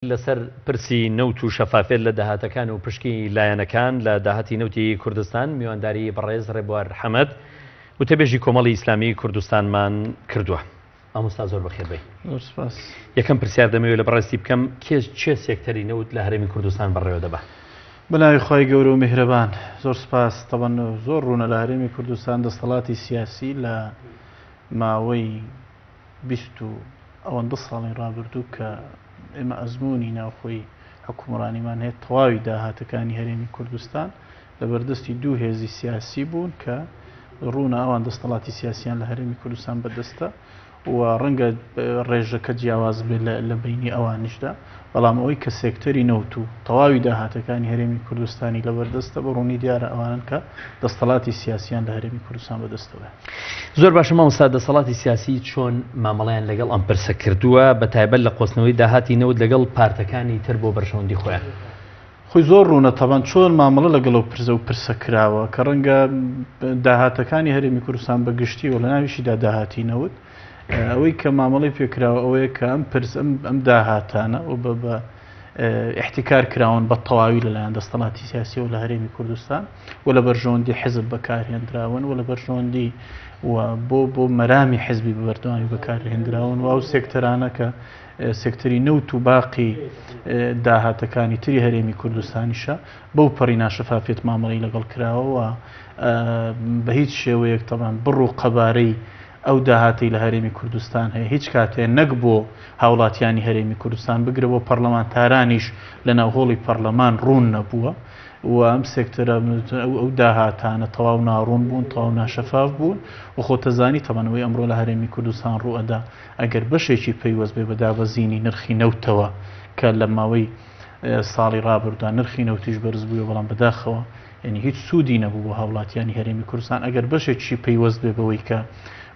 لەسەر پرسی نەوت و شەفافیەت لە داهاتەکان و پشکی لایەنەکان لە داهاتی نەوتی کوردستان میوانداری بەڕێز ڕێبوار حەمەد وتەبێژی کۆمەڵی ئیسلامی کوردستانمان کردووە. مامۆستا زۆر بەخێر بێی. زۆر سپاس. یەکەم پرسیار دەمەوێت لە بەڕێزتی بکەم کێ چێ سێکتەری نەوت لە هەرێمی کوردستان بەڕێوە دەبا؟ بە ناوی خوای گەورە و میهرەبان. زۆر سپاس. تەبەن زۆر ڕوونە لە هەرێمی کوردستان دەستەڵاتی سیاسی لە ماوەی 20 و ئەوەندە ساڵی ڕابردوو کە ئێمە ئەزموونی ناوخۆی حکومڕانیمان هەیە تەواوی داهاتەکانی هەرێمی کوردستان لە بەردەستی دوو هێزی سیاسی بوون کە ڕوونە ئەوان دەستەڵاتی سیاسیان لە هەرێمی کوردستان بەدەستە و ڕەنگە ڕێژەکە جیاواز بێت لە بەینی ئەوانیشدا، بەڵام ئەوەی کە سێکتەری نەوت و تەواوی داهاتەکانی هەرێمی کوردستانی لەبەردەستە بە ڕوونی دیارە ئەوانن کە دەستەڵاتی سیاسیان لە هەرێمی کوردستان بەدەستەوەیە. زۆر باشە مامۆستا دەسەڵاتی سیاسی چۆن مامەڵەیان لەگەڵ ئەم پرسە کردووە بە تایبەت لە قۆستنەوەی داهاتی نەوت لەگەڵ پارتەکانی تر بۆ بەرژەوەندی خۆیان؟ خۆی زۆر ڕوونە تەبان چۆن مامەڵە لەگەڵ ئەو پرسە و پرسە کراوە کە ڕەنگە داهاتەکانی هەرێمی کوردستان بە گشتی و لە ناویشیدا داهاتی نەوت ئەوەی کە مامەڵەی پێکراوە ئەوەیە کە ئەم پرس ئەم داهاتانە و بە بە احتیکار کراون بە تەواوی لەلایەن دەستەڵاتی سیاسیەوە لە هەرێمی کوردستان و لە بەرژەوەندی حزب بەکارهێنراون و لە بەرژەوەندی و بۆ بۆ مەرامی حزبی بەردەوامی بەکارهێنراون و ئەو سێکتەرانە کە سێکتەری نەوت و باقی داهاتەکانی تری هەرێمی کوردستانیشە بەو پەڕی ناشەفافیەت مامەڵەی لەگەڵ کراوە و بە هیچ شێوەیەک تەبان بڕ و قەبارەی ئەو داهاتەی لە هەرێمی کوردستان هەیە هیچ کاتێ نەک بۆ هاوڵاتیانی هەرێمی کوردستان بگرە بۆ پەرلەمانتارانیش لە ناو هۆڵی پەرلەمان ڕوون نەبووە و ئەم سێکتەرە ئەو داهاتانە تەواو ناڕوون بوون تەواو ناشەفاف بوون و خۆتەزانی تەبەنەوەی ئەمڕۆ لە هەرێمی کوردستان ڕووئەدا ئەگەر بەشێکی پەیوەست بێ بە دابەزینی نرخی نەوتەوە کە لە ماوەی ساڵی ڕابردوودا نرخی نەوتیش بەرز بووە بەڵام بەداخەوە یعنی هیچ سوودی نەبوو بۆ هاوڵاتیانی هەرێمی کوردستان ئەگەر بەشێکی پەیوەست بێ بەوەی کە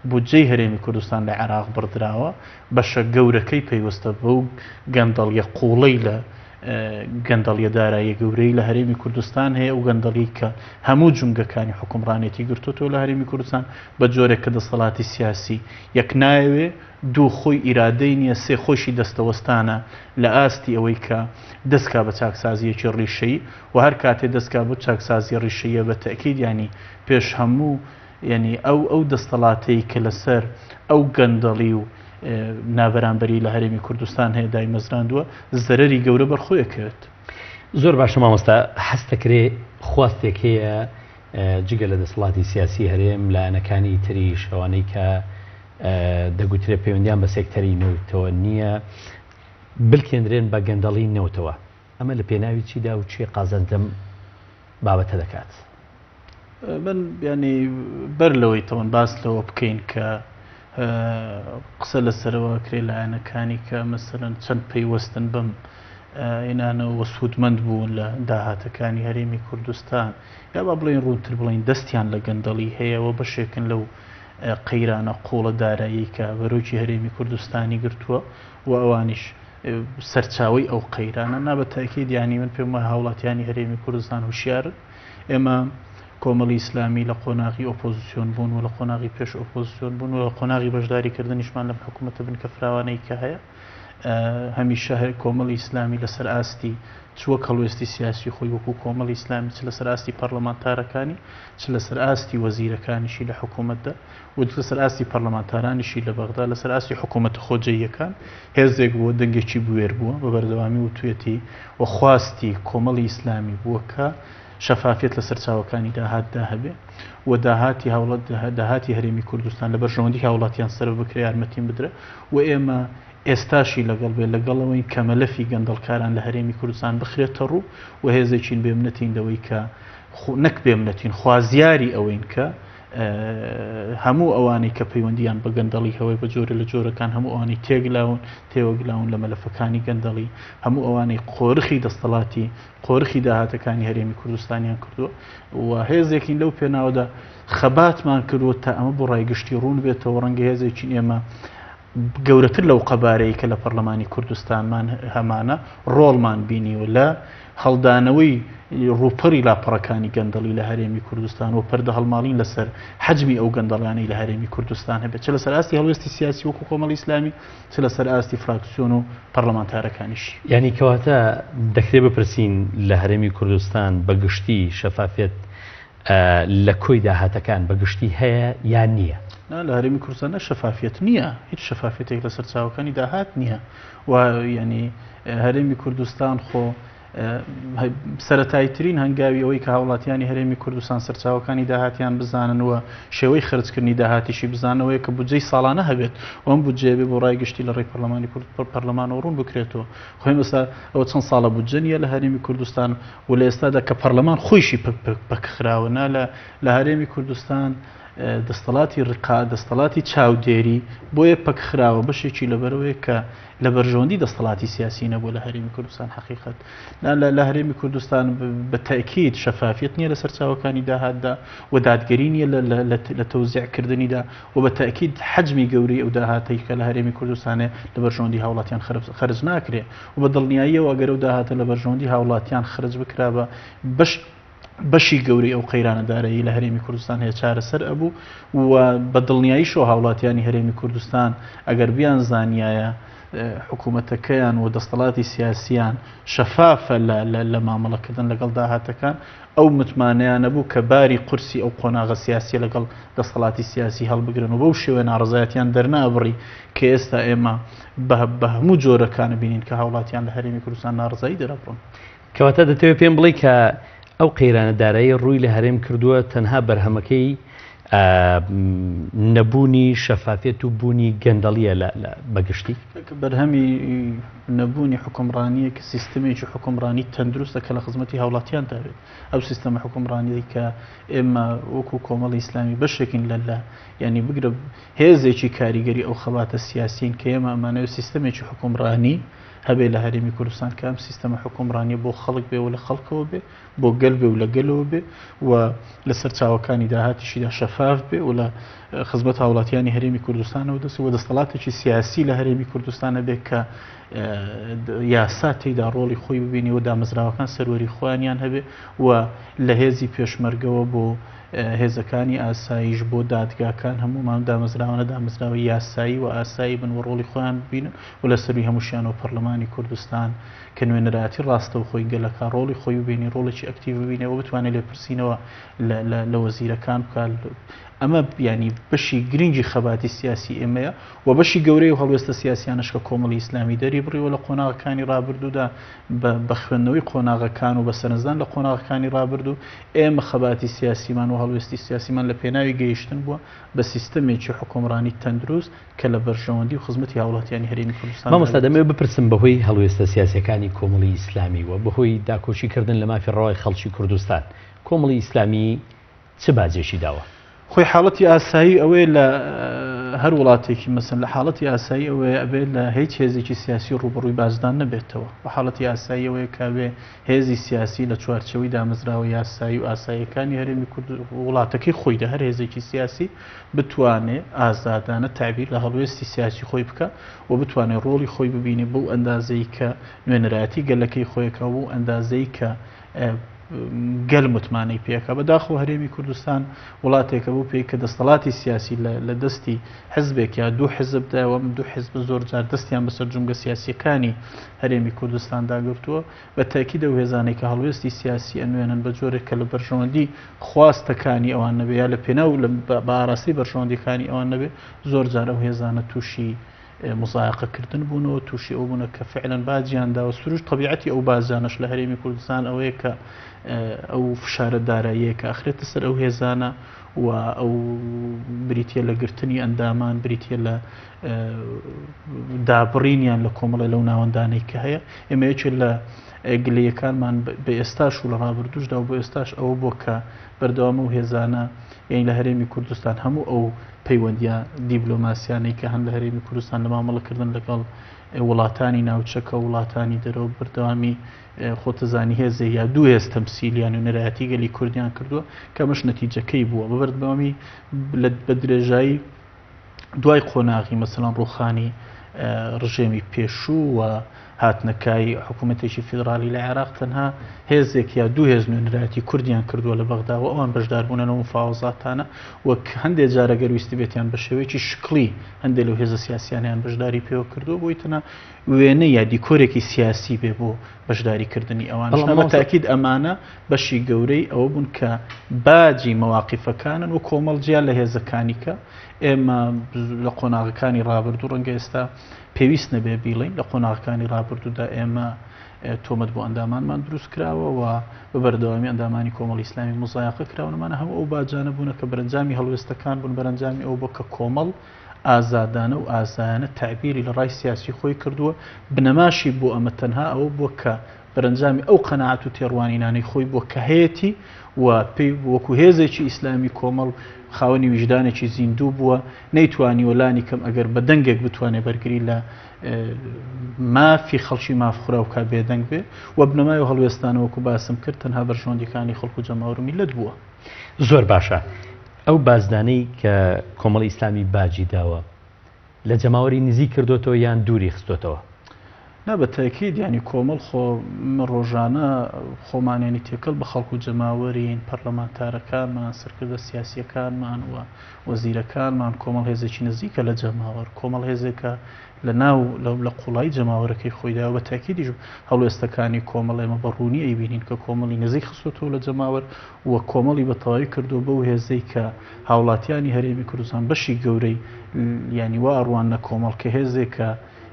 بودجەی هەرێمی کوردستان لە عێراق بڕدراوە بەشە گەورەکەی پەیوەستە بەو گەندەڵیە قوڵەی لە گەندەڵیە داراییە گەورەی لە هەرێمی کوردستان هەیە و گەندەڵی کە هەموو جومگەکانی حکومڕانێتی گرتوتەوە لە هەرێمی کوردستان بە جۆرێک کە دەسەڵاتی سیاسی یەک نایەوێ، دوو خۆی ئیرادەی نیە، سێ خۆیشی دەستەوەستانە لە ئاستی ئەوەی کە دەست کا بە چاکسازییەکی ڕیشەیی و هەر کاتێ دەست کا بەو چاکسازییە ڕیشەییە بە تەئکید یانی پێش هەموو یانی ئەو ئەو دەستەڵاتەی کە لە سەر ئەو گەندەڵی و نابەرامبەری لە هەرێمی کوردستان هەیە دایمەزراندووە زەرەری گەورە بەر خۆی ئەکەوێت. زۆر باشە مامۆستا هەست دەکرێ خواستێک هەیە جگە لە دەسەڵاتی سیاسی هەرێم لایەنەکانی تریش ئەوانەی کە دەگوترێت پەیوەندیان بە سێکتەری نەوتەوە نییە بلکێنرێن بە گەندەڵی نەوتەوە ئەمە لە پێناوی چیدا و چێ قازانج لەم بابەتە دەکات؟ من ینی بەر لەوەی تەوەن باس لەوە بکەین کە قسە لەسەرەوە کرێ لایەنەکانی کە مەسەلەن چەند پەیوەستن بەم ئینانەوە سوودمەند بوون لە داهاتەکانی هەرێمی کوردستان یا با بڵێین ڕوونتر بڵێین دەستیان لە گەندەڵی هەیە و بەشێکن لەو قەیرانە قوڵە دارایی کە بەرۆکی هەرێمی کوردستانی گرتووە و ئەوانیش سەرچاوەی ئەو قەیرانە نا بە تاکید یانی من پێم وایە هاوڵاتیانی هەرێمی کوردستان هوشیارن ئێمە کۆمەڵی ئیسلامی لە قۆناغی ئۆپۆزیسیۆن بوون و لە قۆناغی پێش ئۆپۆزیسیۆن بوون و لە قۆناغی بەشداریکردنیشمان لەم حکوومەتە بنکە فراوانەی کە هەیە هەمیشە کۆمەڵی ئیسلامی لەسەر ئاستی چ وەک هەڵوێستی سیاسی خۆی وەکو کۆمەڵی ئیسلامی چ لەسەر ئاستی پەرلەمانتارەکانی چ لەسەر ئاستی وەزیرەکانیشی لە حکوومەتدا و لەسەر ئاستی پەرلەمانتارانیشی لە بەغدا لەسەر ئاستی حکوومەتە خۆجێیەکان هێزێک بووە دەنگێکی بوێر بووە بە بەردەوامی وتوێتی و خواستی کۆمەڵی ئیسلامی بووە کە شەفافیەت لە سەرچاوەکانی داهاتدا هەبێ و داهاتی هاوڵات داهاتی هەرێمی کوردستان لە بەرژەوەندی هاوڵاتیان سەرف بکرێ یارمەتیم بدرێ و ئێمە ئێستاشی لەگەڵ بێ لەگەڵ ئەوەین کە مەلەفی گەندەڵکاران لە هەرێمی کوردستان بخرێتە ڕوو و هێزێکین بێمنەتین لەوەی کە نەک بێمنەتین خوازیاری ئەوەین کە هەموو ئەوانەی کە پەیوەندیان بە گەندەڵی هەوەی بە جۆرە لە جۆرەکان هەموو ئەوانەی تێگلاون تێوەگلاون لە مەلەفەکانی گەندەڵی هەموو ئەوانەی قۆرخی دەستەڵاتی قۆرخی داهاتەکانی هەرێمی کوردستانیان کردووە و هێزێکین لەو پێناوەدا خەباتمان کردووە تا ئەمە بۆ ڕای گشتی ڕوون بێتەوە ڕەنگە هێزێکین ئێمە. گەورەتر لەو قەبارەی کە لە پەرلەمانی کوردستانمان هەمانە ڕۆڵمان بینیوە لە هەڵدانەوەی ڕووپەڕی لاپەڕەکانی گەندەڵی لە هەرێمی کوردستان و پەردە هەڵماڵین لەسەر حەجمی ئەو گەندەڵیانەی لە هەرێمی کوردستان هەبێت چ لەسەر ئاستی هەڵوێستی سیاسی وەکو کۆمەڵی ئیسلامی چ لەسەر ئاستی فراکسیۆن و پەرلەمانتارەکانیشی. یانی کەواتە دەکرێ بپرسین لە هەرێمی کوردستان بە گشتی شەفافیەت لە کۆی داهاتەکان بە گشتی هەیە یان نییە؟ نا لە هەرێمی کوردستان نە شەفافیەت نییە، هیچ شەفافیەتێک لە سەرچاوەکانی داهات نییە و یانی هەرێمی کوردستان خۆ سەرەتاییترین هەنگاوی ئەوەی کە هاوڵاتیانی هەرێمی کوردستان سەرچاوەکانی داهاتیان بزانن و شێوەی خەرجکردنی داهاتیشی بزانەوەیە کە بودجەی ساڵانە هەبێت و ئەم بودجەیە بێ بۆ ڕای گشتی لە ڕێی پەرلەمانی کورد پەرلەمانەوە ڕوون بکرێتەوە. خۆ ئێستا ئەوە چەند ساڵە بودجە نییە لە هەرێمی کوردستان و لە ئێستادا کە پەرلەمان خۆیشی پەکخراوە نا لە هەرێمی کوردستان دەستەڵاتی ڕقا دەستەڵاتی چاودێری بۆیە پەکخراوە بەشێکی لەبەرەوەیە کە لە بەرژەوەندی دەستەڵاتی سیاسی نەبووە لە هەرێمی کوردستان حەقیقەت لە هەرێمی کوردستان بە تەئکید شەفافیەت نییە لە سەرچاوەکانی داهاتدا و دادگەری نییە لە تەوزیعکردنیدا و بە تەئکید حەجمی گەورەی ئەو داهاتەی کە لە هەرێمی کوردستانێ لە بەرژەوەندی هاوڵاتیان خەرج ناکرێ و بە دڵنیاییەوە ئەگەر ئەو داهاتە لە بەرژەوەندی هاوڵاتیان خەرج بکرابا بەش بەشی گەورەی ئەو قەیرانە دارایی لە هەرێمی کوردستان هەیە چارەسەر ئەبوو و بە دڵنیاییشەوە هاوڵاتیانی هەرێمی کوردستان ئەگەر بیانزانیایە حکوومەتەکەیان و دەستەڵاتی سیاسیان شەفافە لە مامەڵەکردن لەگەڵ داهاتەکان ئەو متمانەیان نەبوو کە باری قورسی ئەو قۆناغە سیاسیە لەگەڵ دەسەڵاتی سیاسی هەڵبگرن و بەو شێوە ناڕەزایەتیان دەرنابڕی کە ئێستا ئێمە بە هەموو جۆرەکانە بینین کە هاوڵاتیان لە هەرێمی کوردستان ناڕەزایی دەرەبڕن. کەواتە دەتەوێت پێم بڵێی کە ئەو قەیرانە دارایی ڕووی لە هەرێم کردووە تەنها بەرهەمەکەی نەبوونی شەفافیەت و بوونی گەندەڵیە بە گشتی؟ بەرهەمی نەبوونی حوکمڕانییە کە سیستمێکی حوکمڕانی تەندروستە کە لە خزمەتی هاوڵاتیاندا بێت. ئەو سیستەمە حوکمڕانیەی کە ئێمە وەکو کۆمەڵی ئیسلامی بەشێکین لە لە یانی بگرە هێزێکی کاریگەری ئەو خەباتە سیاسیین کە ئێمە ئەمانەوێت سیستەمێکی حوکمڕانی هەبێ لە هەرێمی کوردستان کە ئەم سیستەمە حوکمڕانیە بۆ خەڵک بێ و لە خەڵکەوە بێ بۆ گەل بێ و لە گەلەوە بێ و لە سەرچاوەکانی داهاتیشیدا شەفاف بێ و لە خزمەت هاوڵاتیانی هەرێمی کوردستانەوە دەست و دەستەڵاتێکی سیاسی لە هەرێمی کوردستان هەبێ کە یاسا تێیدا ڕۆڵی خۆی ببینی و دامەزراوەکان سەروەری خۆیانیان هەبێ و لە هێزی پێشمەرگەوە بۆ هێزەکانی ئاسایش بۆ دادگاکان هەموومان دامەزراوانە دامەزراوەی یاسایی و ئاسایی بن و ڕۆڵی خۆیان ببینن و لە سەروی هەمووشیانەوە پەرلەمانی کوردستان کە نوێنەرایەتی ڕاستەوخۆی گەلەکە ڕۆڵی خۆی ببینی ڕۆڵێکی ئەکتیڤ ببینێ و بتوانێت لێپرسینەوە لە وەزیرەکان بکات ئەمە یانی بەشی گرنگی خەباتی سیاسی ئێمەیە و بەشی گەورەی و هەڵوێستە سیاسیانەش کە کۆمەڵی ئیسلامی دەری بڕیوە لە قۆناغەکانی ڕابردوودا بە خوێندنەوەی قۆناغەکان و بە سەرنجدان لە قۆناغەکانی ڕابردوو ئێمە خەباتی سیاسیمان و هەڵوێستی سیاسیمان لە پێناوی گەیشتن بووە بە سیستەمێکی حوکمڕانی تەندروست کە لە بەرژەوەندی و خزمەتی هاوڵاتیانی هەرێمی کوردستان مامۆستا دەمەوێت بپرسم بەهۆی هەڵوێستە سیاسیەکانی کۆمەڵی ئیسلامی و بەهۆی داکۆکی کردن لە مافی ڕەوای خەڵکی کوردستان کۆمەڵی ئیسلامی چ باجێکی داوە؟ خۆی حاڵەتی ئاسایی ئەوەیە لە هەر وڵاتێکی مەسەن لە حاڵەتی ئاسایی ئەوەیە ئەبێت لە هیچ هێزێکی سیاسی ڕووبەڕووی باجدان نەبێتەوە و حاڵەتی ئاسایی ئەوەیە کە بێ هێزی سیاسی لە چوارچێوەی دامەزراوە یاسایی و ئاساییەکانی هەرێمی کورد وڵاتەکەی خۆیدا هەر هێزێکی سیاسی بتوانێ ئازادانە تەعبیر لە هەڵوێستی سیاسی خۆی بکا و بتوانێ ڕۆڵی خۆی ببینێ بەو ئەندازەی کە نوێنەرایەتی گەلەکەی خۆیەکا و بەو ئەندازەی کە گەل متمانەی پێکا. بەداخەوە هەرێمی کوردستان وڵاتێکە بەو پێی کە دەستەڵاتی سیاسی لە دەستی حزبێک یا دوو حزبدایە و ئەم دوو حزبە زۆر جار دەستیان بەسەر جومگە سیاسییەکانی هەرێمی کوردستاندا گرتووە. بە تەئکید ئەو هێزانەی کە هەڵوێستی سیاسی ئەنوێنن بە جۆرێک کە لە بەرژەوەندی خواستەکانی ئەوان نەبێ یا لە پێناو بە ئاراستەی بەرژەوەندیەکانی ئەوان نەبێ زۆر جار ئەو هێزانە تووشی مزایەقە کردن بوونەوە تووشی ئەو بوونە کە فعلەن باجیان داوە سروشت تەبیعەتی ئەو باجانەش لە هەرێمی کوردستان ئەوەیە کە ئەو فشارە داراییە کە ئەخرێتە سەر ئەو هێزانە و ئەو بریتە لە گرتنی ئەندامان بریتە لە دابڕینیان لە کۆمەڵێ لەو ناوەندانەی کە هەیە ئێمە یەکێ لە گلەیەکانمان بە ئێستاش و لە ڕابردووشدا و بۆ ئێستاش ئەوە بۆ کە بەردەوام ئەو هێزانە یانی لە هەرێمی کوردستان هەموو ئەو پەیوەندیە دیبلۆماسیانەی کە هەن لە هەرێمی کوردستان لە مامەڵەکردن لەگەڵ وڵاتانی ناوچەکە وڵاتانی دەرەوە بەردەوامی خۆتەزانی هێزێ یا دوو هێز تەمسیلیان و نەرایەتی گەلی کوردیان کردووە کە ئەمەش نەتیجەکەی بووە بە بەردەوامی بە درێژایی دوای قۆناغی مەسەلەن ڕووخانی ڕژێمی پێشوو و هاتنەکای حکوومەتێکی فیدراڵی لە عێراق تەنها هێزێک یا دوو هێز نوێنەرایەتی کوردیان کردووە لە بەغدا و ئەوان بەشدار بوونە لەو مفاوەزاتانە وەک هەندێک جارە گەر ویستبێتیان بە شێوەیەکی شکڵی هەندێک لەو هێزە سیاسیانیان بەشداری پێوە کردووە بۆی تەنها وێنە یا دیکۆرێکی سیاسی بێ بۆ بەشداری کردنی ئەوان بە تاکید ئەمانە بەشی گەورەی ئەوە بوون کە باجی مەواقیفەکانن و کۆمەڵ جیا لە هێزەکانی کە ئێمە لە قۆناغەکانی ڕابردوو ڕەنگە ئێستا پێویست نەبێ بیڵێین لە قۆناغەکانی ڕابردوودا ئێمە تۆمەت بۆ ئەندامانمان دروست کراوە و بە بەردەوامی ئەندامانی کۆمەڵی ئیسلامی مزایەقە کراون ئەمانە هەموو ئەو باجانە بوونە کە بەرەنجامی هەڵوێستەکان بوون بەرەنجامی ئەو بۆ کە کۆمەڵ ئازادانە و ئازایانە تەعبیری لە ڕای سیاسی خۆی کردووە بنەماشی بۆ ئەمە تەنها ئەوە بووە کە بەرەنجامی ئەو قەناعەت و تێڕوانینانەی خۆی بووە کە هەیەتی و پێی وەکو هێزێکی ئیسلامی کۆمەڵ خاوەنی ویژدانێکی زیندوو بووە نەیتوانیوە لانی کەم ئەگەر بە دەنگێک بتوانێت بەرگری لە مافی خەڵکی مافخوراو بکات بێدەنگ بێ و بنەمای و هەڵوێستانە وەکو باسم کرد تەنها بەرژەوەندیەکانی خەڵک و جەماوەر و میللەت بووە. زۆر باشە ئەو بازدانەی کە کۆمەڵی ئیسلامی باجی داوە لە جەماوەری نزیک کردۆتەوە یان دووری خستۆتەوە؟ نا بە تەئکید یانی کۆمەڵ خۆ ڕۆژانە خۆمان یانی تێکەڵ بە خەڵک و جەماوەرین پەرلەمانتارەکانمان سەرکردە سیاسیەکانمان و وەزیرەکانمان کۆمەڵ هێزێکی نزیکە لە جەماوەر کۆمەڵ هێزێکە لە ناو لە قوڵایی جەماوەرەکەی خۆیدا و بە تاکیدیش هەڵوێستەکانی کۆمەڵ ئێمە بە ڕوونی ئەیبینین کە کۆمەڵی نزیک خستۆتەوە لە جەماوەر و کۆمەڵی بە تەواوی کردووە بەو هێزەی کە هاوڵاتیانی هەرێمی کوردستان بەشی گەورەی یانی وا ئەڕواننە کۆمەڵ کە هێزێکە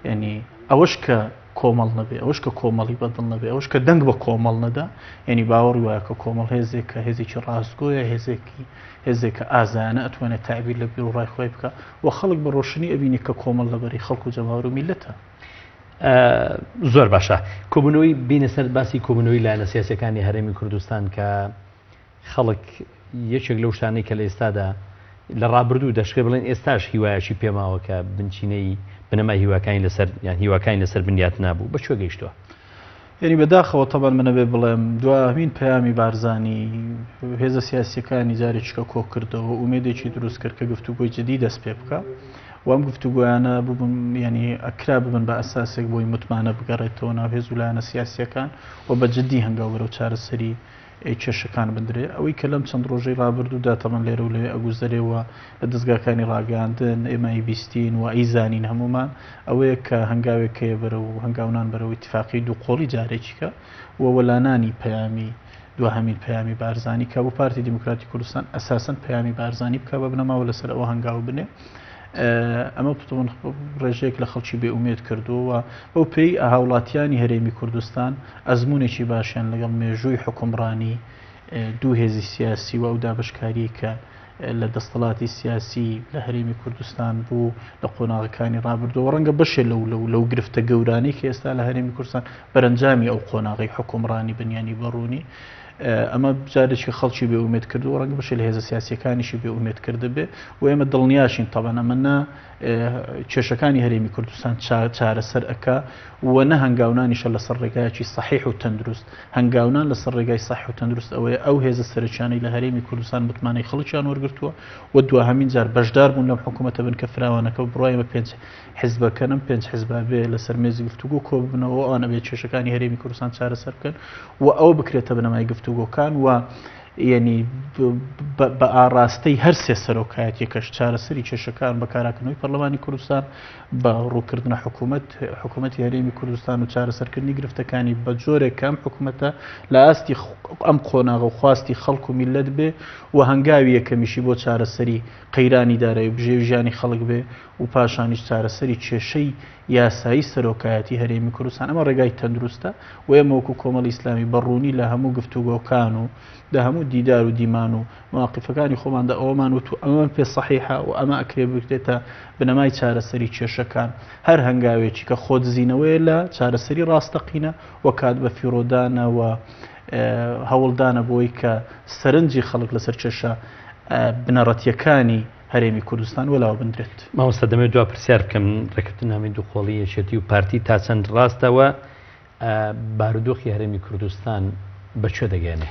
یانی ئەوەش کە کۆمەڵ نەبێ ئەوەش کە کۆمەڵی بەدڵ نەبێ ئەوەش کە دەنگ بە کۆمەڵ نەدا یعنی باوەڕی وایە کە کۆمەڵ هێزێکە هێزێکی ڕاستگۆیە هێزێکی هێزێکە ئازایانە ئەتوانێت تعبیر لە بیر و ڕای خۆی بکە و خەڵک بە ڕۆشنی ئەبینی کە کۆمەڵ لەبەری خەڵک و جەماوەر و میلەتە. زۆر باشە کۆبوونەوەی بینە سەر باسی کۆبوونەوەی لایەنە سیاسەکانی هەرێمی کوردستان کە خەڵک یەکێک لەو شتانەی کە لە ئێستادا لە ڕابردوو دەشکرێت بڵێن ئێستاش هیوایەکی پێماوە کە بنچینەی بنەمای هیواکانی لەسەر یان هیواکانی لەسەر بنیات نابوو بە کوێ گەیشتووە؟ یعنی بەداخەوە تەبەن من ئەبێ بڵێم دواهەمین پەیامی بارزانی هێزە سیاسیەکانی جارێکیکە کۆ کردەوە ئومێدێکی دروست کرد کە گفتوگۆی جدی دەست پێ بکە و ئەم گفتوگۆیانە ببن یعنی ئەکرا ببن بە ئەساسێک بۆی متمانە بگەڕێتەوە ناو هێز و لایەنە سیاسیەکان و بە جدی هەنگاو بەرەو چارەسەری کێشەکان بدرێ. ئەوەی کە لەم چەند ڕۆژەی ڕابردوودا تەمەن لێرە و لەوێ ئەگوزەرێ و لە دەزگاکانی ڕاگەیاندن ئێمە ئەیبیستین و ئەیزانین هەموومان ئەوەیە کە هەنگاوێک هەیە بەرەو هەنگاونان بەرەو ئیتفاقی دووقۆڵی جارێکیکە و وەلانانی پەیامی دواهەمین پەیامی بارزانی کە بۆ پارتی دیموکراتی کوردستان ئەساسەن پەیامی بارزانی بکە بە بنەما و لەسەر ئەوە هەنگاو بنێ. ئەمە پتۆن ڕێژەیەک لە خەڵکی بێ ئومێد کردووە و بەو پێی هاوڵاتیانی هەرێمی کوردستان ئەزموونێکی باشیان لەگەڵ مێژووی حوکمڕانی دوو هێزی سیاسی و ئەو دابەشکاریەی کە لە دەستەڵاتی سیاسی لە هەرێمی کوردستان بوو لە قۆناغەکانی ڕابردووە ڕەنگە بەشێ لەو لەو لەو گرفتە گەورانەی کە ئێستا لە هەرێمی کوردستان بەرەنجامی ئەو قۆناغی حوکمڕانی بنیانی بەڕوونی ئەمە جارێکی خەڵکی بێ ئومێد کردو ڕەنگە بەشێ لە هێزە سیاسیەکانیشی بێ ئومێد کردبێ و ئێمە دڵنیاشین تەبەن ئەمە نە کێشەکانی هەرێمی کوردستان چارەسەر ئەکا و نە هەنگاونانیشە لەسەر ڕێگایەکی سەحیح و تەندروست. هەنگاونان لەسەر ڕێگای سەحیح و تەندروست ئەوەیە ئەو هێزە سەرەکیانەی لە هەرێمی کوردستان متمانەی خەڵکیان وەرگرتووە و دواهەمین جار بەشدار بوون لەم حکوومەتە بنکە فراوانەکە و بڕوای بە پێنج حزبەکەنم پێنج حزبە بێ لەسەر مێزی گفتوگۆ کۆ ببنەوە و ئەوان ئەبێ کێشەکانی هەرێمی کوردستان چارەسەر بکەن و ئەوە بکرێتە بنەمای گفتوگۆکان و یەنی بە ئاڕاستەی هەر سێ سەرۆکایەتیەکەش چارەسەری کێشەکان بە کاراکردنەوەی پەرلەمانی کوردستان بە ڕووکردنە حکوومەت حکوومەتی هەرێمی کوردستان و چارەسەرکردنی گرفتەکانی بە جۆرێک کە ئەم حکوومەتە لە ئاستی ئەم قۆناغە و خواستی خەڵک و میللەت بێ و هەنگاوی یەکەمیشی بۆ چارەسەری قەیرانی دارایی و بژێوی ژیانی خەڵک بێ و پاشانیش چارەسەری کێشەی یاسایی سەرۆکایەتی هەرێمی کوردستان ئەمە ڕێگای تەندروستە و ئێمە وەکو کۆمەڵی ئیسلامی بە ڕوونی لە هەموو گفتوگۆکان و لە هەموو دیدار و دیمان و مواقفەکانی خۆماندا ئەوەمان وت و ئەمەمان پێ سەحیحە و ئەمە ئەکرێ بکرێتە بنەمای چارەسەری کێشەکان هەر هەنگاوێکی کە خۆدزینەوەیە لە چارەسەری ڕاستەقینە و کات بە فیڕۆدانە و هەوڵدانە بۆی کە سەرنجی خەڵک لەسەر کێشە بنەڕەتیەکانی هەرێمی کوردستان وەلاوە بندرێت. مامۆستا دەمەوێت دوا پرسیار بکەم، ڕێککەوتننامەی دووقۆڵی یەکێتی و پارتی تا چەند ڕاستە و بارودۆخی هەرێمی کوردستان بە کوێ دەگەیەنێ؟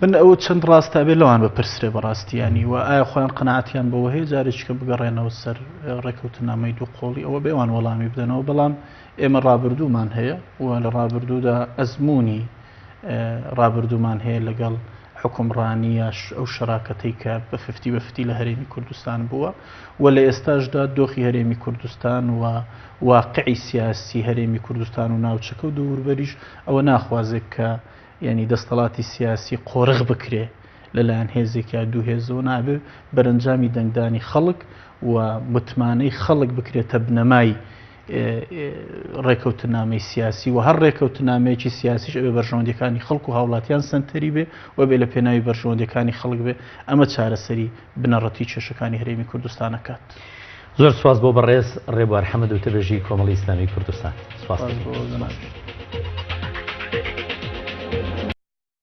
من ئەوە چەند ڕاستە ئەبێ لەوان بپرسرێ بەڕاستی ینی و ئایا خۆیان قەناعەتیان بەوە هەیە جارێکیکە بگەڕێنەوە سەر ڕێکەوتنامەی دوو قۆڵی ئەوە بێوان وەڵامی بدەنەوە بەڵام ئێمە ڕابردوومان هەیە و لە ڕابردوودا ئەزمموی ڕابردوومان هەیە لەگەڵ حکومڕانی یا ئەو شەراکەتەی کە بە ففتی بە فتی لە هەرێمی کوردستان بووە و لە ئێستاشدا دۆخی هەرێمی کوردستان و واقعی سیاسی هەرێمی کوردستان و ناوچەکە و دەوروبەریش ئەوە ناخوازێت کە یعنی دەستەڵاتی سیاسی قۆرخ بکرێ لەلایەن هێزێک یا دوو هێزەوە نابێ بەرەنجامی دەنگدانی خەڵک و متمانەی خەڵک بکرێتە بنەمای ڕێکەوتنامەی سیاسی و هەر ڕێکەوتنامەیەکی سیاسیش ئەبێ بەرژەوەندیەکانی خەڵک و هاوڵاتیان سەنتەری بێ و بێ لە پێناوی بەرژەوەندیەکانی خەڵک بێ ئەمە چارەسەری بنەڕەتی کێشەکانی هەرێمی کوردستان ئەکات. زۆر سوپاس بۆ بەڕێز ڕێبوار حەمەد وتەبێژی کۆمەڵی ئیسلامی کوردستان. سوپاس بۆ جەنابیشت.